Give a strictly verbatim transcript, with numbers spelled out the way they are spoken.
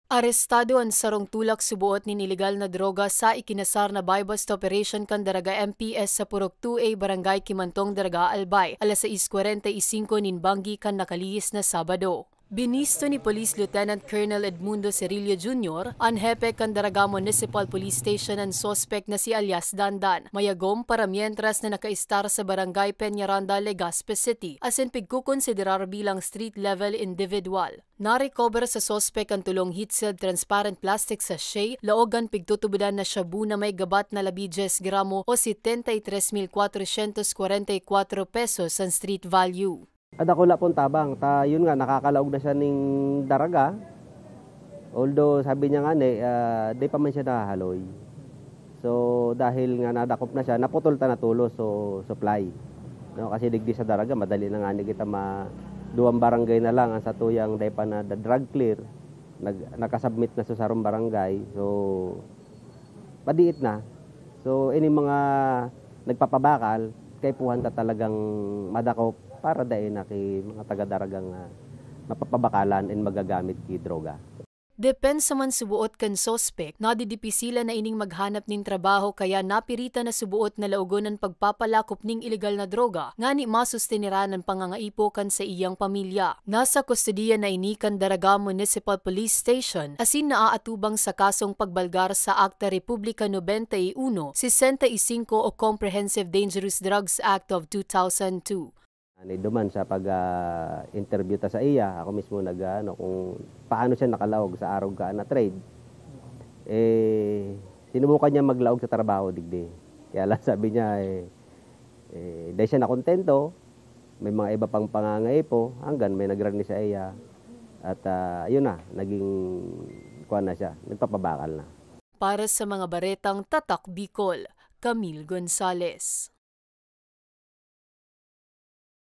Arestado an sarong tulak suboot nin ilegal na droga sa ikinasar na buy-bust operation kan Daraga M P S sa Purok two A, Barangay Kimantong, Daraga, Albay, alas sais kwarenta y singko nin banggi kan nakalihis na Sabado. Binisto ni Police Lieutenant Colonel Edmundo Cerillo Junior, an hepe kan Daraga Municipal Police Station, an suspek na si alias Dandan, mayagom para mientras na nakaistar sa Barangay Peñaranda, Legazpi City, asin pigkokonsiderar bilang street-level individual. Narecover sa suspek an tolong heat-sealed transparent plastic sachet, laog kan pigtutubodan na shabu na may gabat na labi dyes gramo o setenta y tres mil cuatrocientos cuarenta y cuatro pesos an street value. Dakula pong tabang, ta yun nga, nakakalaog na siya ning Daraga. Although, sabi niya nga ni, ah, di pa man siya nahahaloy. So, dahil nga nadakop na siya, naputol ta na tolos so supply. No, kasi digdi sa Daraga, madali na nga ni kita ma-, duwang barangay na lang ang satuyang dai pa na drug clear. Nag-, nakasubmit na sa sarong barangay. So, padiit na. So, ini mga nagpapabakal, kaipuhan ta talagang madakop para dai na ki mga taga-Daraga nga mapapabakalan and magagamit ki droga. Depensa man suboot kan suspek, nadidipisilan na ining maghanap nin trabaho kaya napiritan na suboot na laogon an pagpapalakop ning ilegal na droga, ngani masustiniran an pangangaipo kan saiyang pamilya. Nasa kustodiya na ini kan Daraga Municipal Police Station, asin naaatubang sa kasong pagbalgar sa Akta Republika nobenta y uno, sesenta y singko o Comprehensive Dangerous Drugs Act of two thousand two. Ani duman sa pag, ah, interview ta sa iya, ako mismo nag, ah, ano, kung paano siya nakalaog sa arog ka na trade. Eh, sinubukan niya maglaog sa trabaho digdi. Kaya lang sabi niya, eh, eh, dai siya nakontento, may mga iba pang pangangaipo, hanggang may nagrani sa iya. At, ah, yun na, naging, kuwan na siya, nagpapabakal na. Para sa mga baretang Tatak Bicol, Camille Gonzalez.